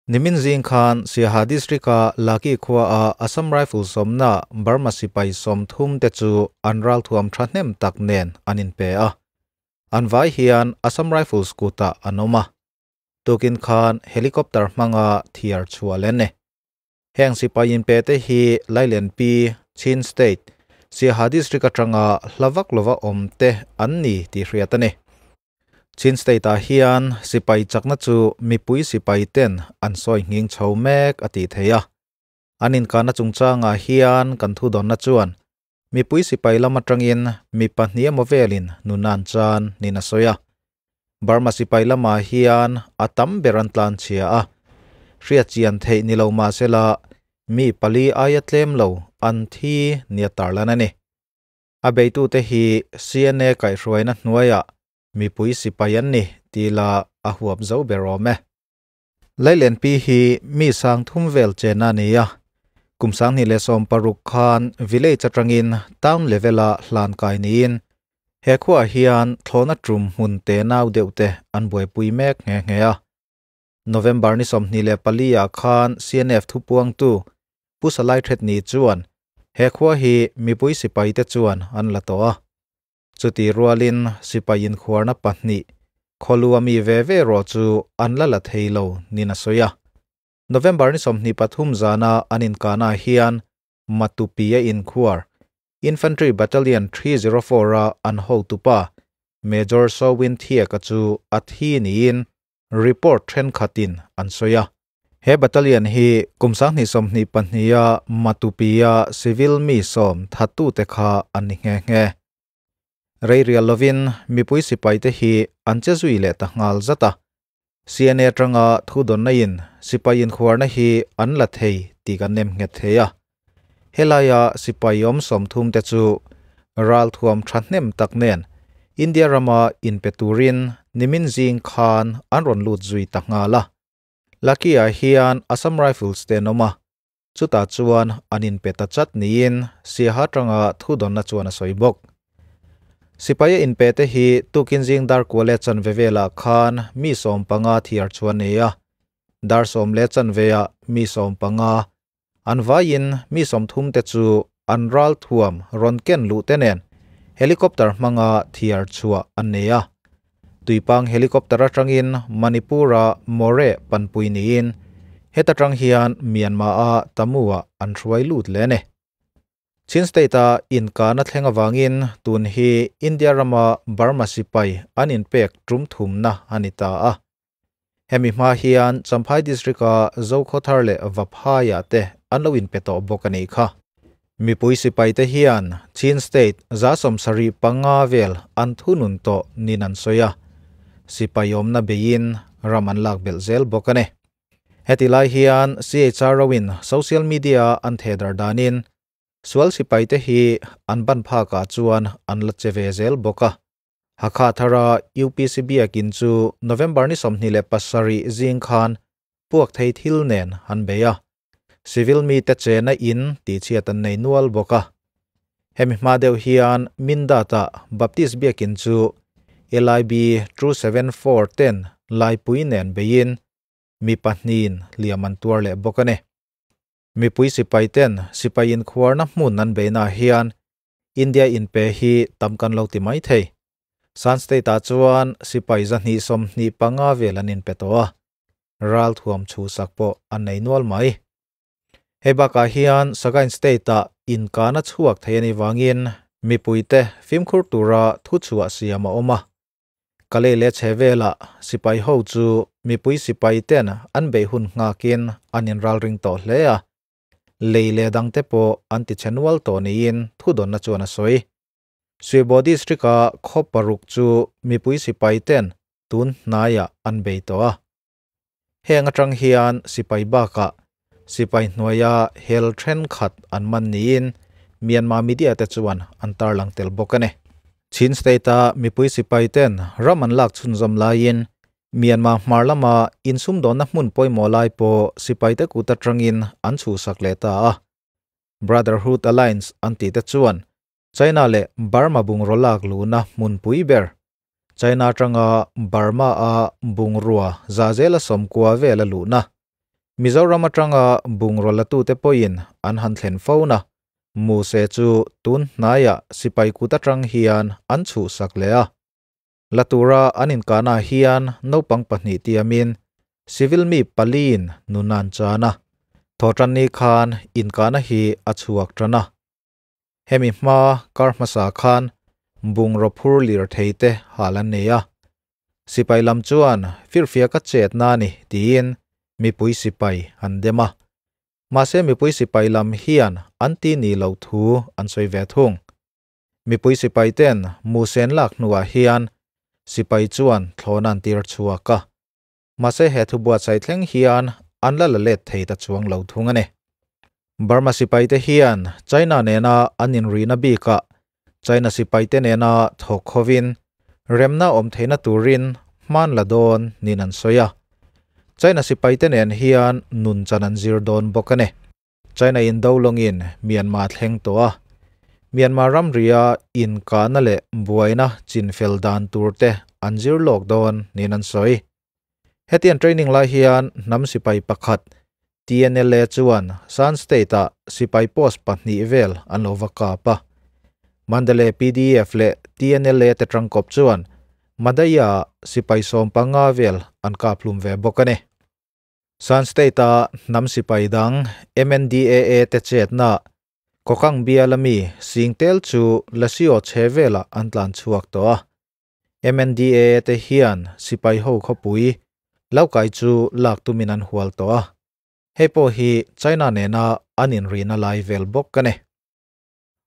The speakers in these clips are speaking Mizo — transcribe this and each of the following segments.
Nimin zing khan Siaha District-a Laki khuaah Assam Rifles sawmna Burma sipai 30 te chu an ralthuam thahnem tak nen an inpe a. An vai hian Assam Rifles kutah an awm a. Tukin khan helicopter hmanga thiar chhuah leh a ni. Heng sipai inpe te hi Lailenpi, Chin State, Siaha District atanga hla vak lova awm te an ni tih hriat a ni. Chin State-ah hian sipai chakna chu mipui sipai ten an sawi nghing chho mek a tih theih a. An inkahna chungchangah hian kan thudawnna chuan mipui sipai lam atangin mi pahnih emaw velin nuna an chan niin a sawi a. Burma sipai lamah hian a tam ber an tlanchhia a, hriat chian theih ni lo mahsela mi pali aia tlem lo an thi nia tarlan a ni. A beitute hi CNA kaihhruaina hnuaiah mipui sipai an ni tih la a huap zo ber awm e. Lailenpi hi mi 3000 vel chena a ni a, kum 2016 khan village atangin town level-a hlan kai niin he khuaah hian thlawhna tum hmun te nau deuh te an buaipui mek nghe nghe a. November ni 24 ah khan CNF thupuangtu Pu Salai Thetni chuan he khua hi mipui sipai te chuan an la tawh a. Chuti rualin sipai inkhuarna pahnih khawlua mi ve ve erawh chu an la la thei lo niin a sawi a. November ni 23 zana an inkahnaah hian Matupi-a inkhuar Infantry Battalion 304 a an hotupa Major Sawin Thieka chu a thi niin report thenkhatin an sawi a. He battalion hi kum 2022-a Matupi-a civil mi 10 thattute kha an ni nghe nghe. Rei rial lovin mipui sipaite hi an che zui leh ta nghal zat a. CNA atanga thudawnna in sipai inkhuarna hi an la thei tih kan nem nghet thei a. Helaia sipai awm 30 te chu ralthuam thahnem tak nen India rama inpe turin nimin zing khan an rawn lut zui ta nghal a. Laki-ah hian Assam Rifles te an awm a, chutah chuan an inpe ta chat niin Siaha atanga thudawnna chuan a sawi bawk. Sipaia inpe te hi tukin zing dar kua leh chanve velah khan mi 15 thiar chu an nei a, dar 10 leh chanveah mi 15, an vaiin mi 30 te chu an ralthuam rawn ken luh te nen helicopter hmanga thiar chhuah an nei a. Tuipang helicopter atangin Manipur-a Moreh panpui niin heta tang hian Myanmar-a Tamu-ah an hruai lut leh a ni. Chin State-a inkahna thleng avangin tun hi India rama Burma sipai an inpek tum thumna a ni ta a. Hemi hma hian Champhai District-a Zokhawthar leh Vaphaiah te an lo inpe tawh bawk a nih kha. Mipui sipaite hian Chin State 75 vel an thunun tawh niin an sawi a. Sipai awmna beiin ram an lak belh zel bawk a ni. Heti lai hian CHRO-in social media an thedar danin sual sipaite hi an ban phakah chuan an la che ve zel bawk a. Hakha thara UPC biakin chu November ni 27 zing khan puak thei thil nen an bei a. Civil mi te chena in tih chhiat an nei nual bawk a. Hemi hma deuh hian Mindata Baptist biakin chu LIB 274 ten laipui nen beiin mi pahnihin hliam an tuar leh bawk a ni. Mipui sipai ten sipai inkhuarna hmun an beina hian India inpe hi tam kan lo ti mai thei. Shan State-ah chuan sipai 125 vel an inpe tawh a, ralthuam chhuhsak pawh an nei nual mai. Hei bakah hian Sagaing State-ah inkahna chhuak thei a nih vangin mipuite fimkhur tura thuchhuah siam a awm a. Kalei leh chhe velah sipai ho chu mipui sipai ten an beih hun nghakin an inralring tawh hle a. Lei leh dangte pawh an ti che nual tawh niin thudawnna chuan a sawi. Suibo District-a khaw paruk chu mipui sipai ten tun hnaiah an bei tawh a. Heng atang hian sipai bakah sipai hnuaia hel thenkhat an man niin Myanmar media te chuan an tarlang tel bawk a ni. Chin State-a mipui sipai ten ram an lak chhunzawm laiin Myanmar hmar lama insumdawnna hmun pawimawh lai pawh sipaite kut atangin an chhuhsak leh ta a. Brotherhood Alliance an tih te chuan China leh Burma bungraw lak luhna hmunpui ber. China atanga Burma-a bungrua za zela 90 vela luhna. Mizoram atanga bungraw latute pawhin an han thlen fo na, Muse chu tun hnaiah sipai kut atang hian an chhuhsak leh a. La tura an inkahnaah hian naupang pahnih tiamin civil mi paliin nun an chan a, thawhtanni khan inkahna hi a chhuak tan a. Hemi hma kar hmasa khan bungraw phur lirthei te hal an nei a. Sipai lam chuan firfiaka chetna a ni tiin mipui sipai an dem a. Mahse mipui sipai lam hian an ti ni loh thu an sawi ve thung. Mipui sipai ten Musen lak hnuah hian sipai chuan thlawn an tir chhuak a. Mahse he thu buatsaih thleng hian an la la let thei ta chuang lo thung a ni. Burma sipaite hian China nena an inrihna bikah China sipaite nena thawk hovin remna awm theihna turin hman la dawn niin an sawi a. China sipaite nen hian nun chan an zir dawn bawk a ni. China in do lawngin Myanmar thleng tawh a, Myanmar ramria inkahna leh buaina chinfel dan turte an zir lawk dawn niin an sawi. Hetiang training lai hian hnam sipai pakhat, TNLA chuan Shan State-ah sipai post pahnih vel an lo va kap a. Mandalay PDF leh TNLA te tangkawp chuan Madaya-ah sipai 15 vel an kap hlum ve bawk a ni. Shan State-a hnam sipai dang MNDAA te chetna Kokang biala mi Singtel chu Lasio chhe velah an tlan chhuak tawh a. MNDAA te hian sipai ho khawpui lo kai chu lak tumin an hual tawh a, hei pawh hi China nena an inrihna lai vel bawk a ni.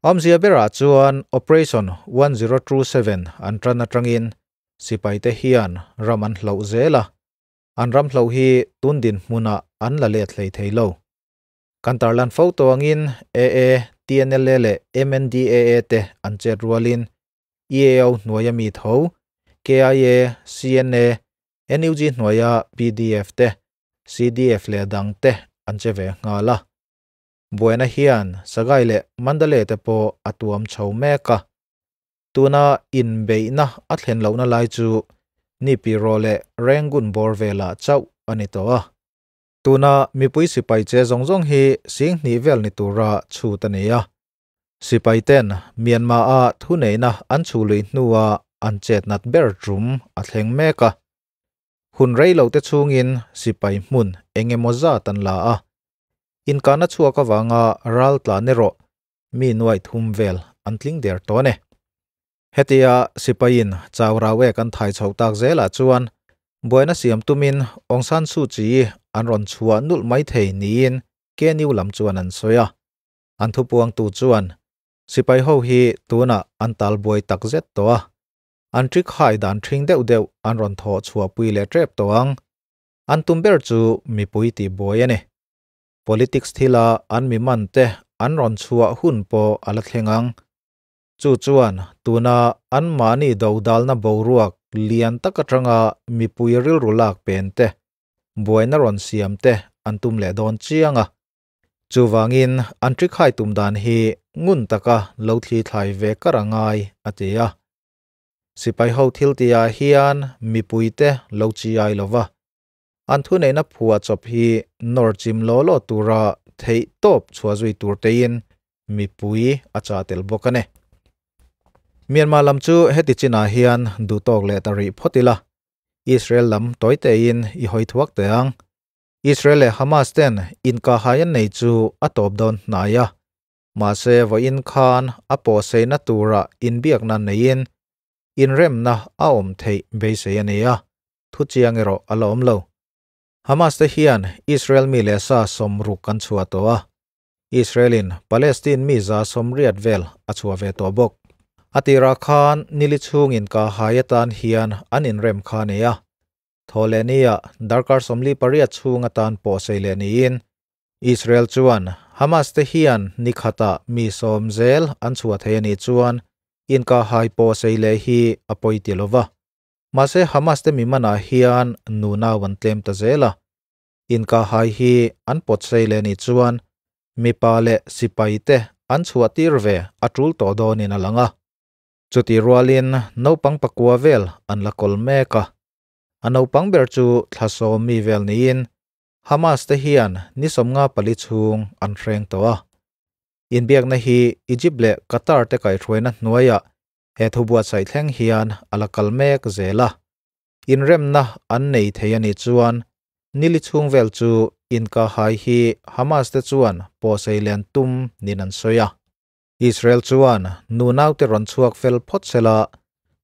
Awmzia berah chuan Operation 1027 an tan atangin sipai te hian ram an hloh zel a, an ram hloh hi tun dinhmunah an la let hlei thei lo. Kan tarlan fo tawh angin AA, TNLA leh MNDAA te an chet rualin EAO hnuaia mi tho, KIA, CNA, NUG hnuaia pdf te, CDF leh dang te an che ve nghal a. Buaina hian Sagaing leh Mandalay te pawh a tuam chho mek a. Tuna inbeihna a thlen lohna lai chu Nipiro leh Rangoon bawr velah chauh a ni tawh a. Tuna mipui sipai che zawng zawng hi 2000 vel ni tura chhut a ni a. Sipai ten Myanmar-a thuneihna an chhuh lui hnua an chet nat ber tum a thleng mek a. Hun rei lo te chhungin sipai hmun eng emaw zat an la a. Inkahna chhuak avanga ral tlan erawh mi nuaih thum vel an tling der tawh a ni. Hetia sipaiin chau rau ek an thai chhoh tak zelah chuan buaina siam tumin Aung San Suu Kyi an rawn chhuah nulh mai thei niin KNU lam chuan an sawi a. An thupuangtu chuan sipai ho hi tunah an tal buai tak zet tawh a, an trick hai dan ṭhing deuh deuh an rawn thawh chhuahpui leh ṭep tawh ang. An tum ber chu mipui tih buai a ni. Politics thila an mi man te an rawn chhuah hun pawh a la thleng ang. Chu chuan tuna anmahni dodalna boruak lian tak atanga mipui rilru lak pen te, buaina rawn siam te an tum leh dawn chiang a. Chuvangin an trikhai tum dan hi ngun taka lo thli thlai ve kar a ngai, a ti a. Sipai ho thil tihah hian mipuite lo chi ai lo va, an thuneihna phuah chawp hi nawr chim law law tura theih tawp chhuah zui tur tein mipui a chah tel bawk a ni. Myanmar lam chu heti chinah hian duhtawk leh ta rih phawt ila, Israel lam tawi tein i hawi thuak teh ang. Israel leh Hamas ten inkahhai an nei chu a tawp dawn hnai a, mahse vawiin khan a pawhseina tura inbiakna neiin inremna a awm theih beisei a ni a, thuchiang erawh a la awm lo. Hamas te hian Israel mi leh sa 60 an chhuah tawh a, Israel-in Palestine mi 180 vel a chhuah ve tawh bawk. A tirah khan nili chhung inkahhai atan hian an inrem kha a ni a, Thawhlehnia darkar 48 chhung atan pawhsei leh niin Israel chuan Hamas te hian ni khatah mi 10 zel an chhuah thei a nih chuan inkahhai pawhsei leh hi a pawi ti lo va. Mahse Hamas te mi manah hian nunau an tlem ta zel a. Inkahhai hi an pawtsei leh nih chuan mipa leh sipai te an chhuah tir ve a tul tawh dawnin a lang a. Chutih rualin naupang pakua vel an la kawl mek a. A naupang ber chu thla 10 mi vel niin. Hamas te hian ni 54 chhung an hreng tawh a. Inbiakna hi Egypt leh Qatar te kaihhruaina hnuaiah he thu buatsaih thleng hian a la kal mek zel a. Inremna an nei thei a nih chuan nili chhung vel chu inkahhai hi Hamas te chuan pawhsei len tum niin an sawi a. Israel chuan nunaute rawn chhuak fel phawt sela,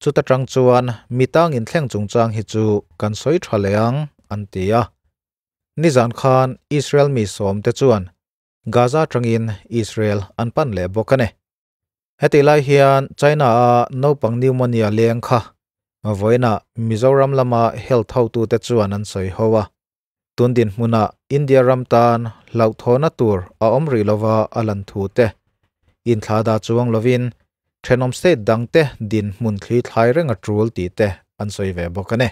chuta tang chuan mi tang inthleng chungchang hi chu kan sawi tha leh ang, an ti a. Nizan khan Israel mi sawmte chuan Gaza tangin Israel an pan leh bawk a ni. Hetih lai hian China-a naupang pneumonia leng kha vawiinah Mizoram lama health hotute chuan an sawi ho a. Tun dinhmunah India ram tan hlauhthawhna tur a awm rih lova a lan thu te, inthlahdah chuang lovin thenawm state dangte dinhmun thli thlai reng a tul tih te an sawi ve bawk a ni.